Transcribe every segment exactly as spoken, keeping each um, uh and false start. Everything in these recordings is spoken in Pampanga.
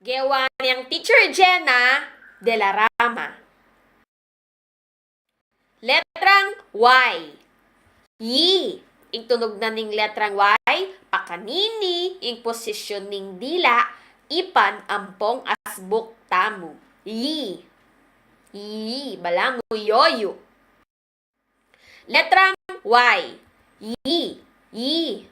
Gewa nang Teacher Jenna de la Rama. Letrang Y. Yi. Ing tunog na ning letrang Y, pakanini ing posisyon ning dila ipan ampong asbuk tamu. Yi. Yi. Balamu yoyu. Letrang Y. Yi. Yi.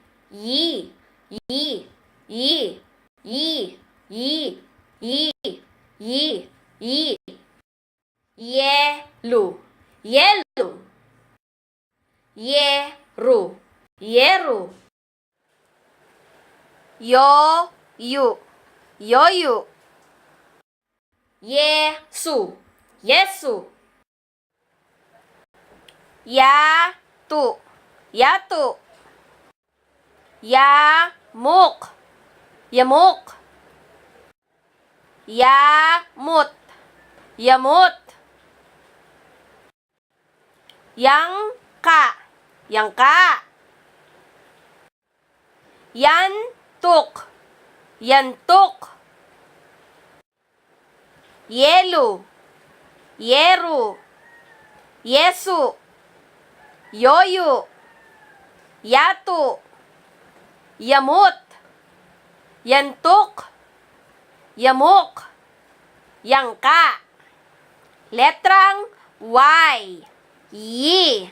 Yelu. Yelu. Yelu. Yeru. Yeru. Yoyu. Yoyu. Yesu. Yesu. Yatu. Yatu. Yamuk. Yamuk. Yamut. Yamut. Yangka. Yangka. Yantuk. Yantuk. Yelu. Yeru. Yesu. Yoyu. Yatu. Yamut. Yantuk. Yamuk. Yangka. Letrang Y. Yi.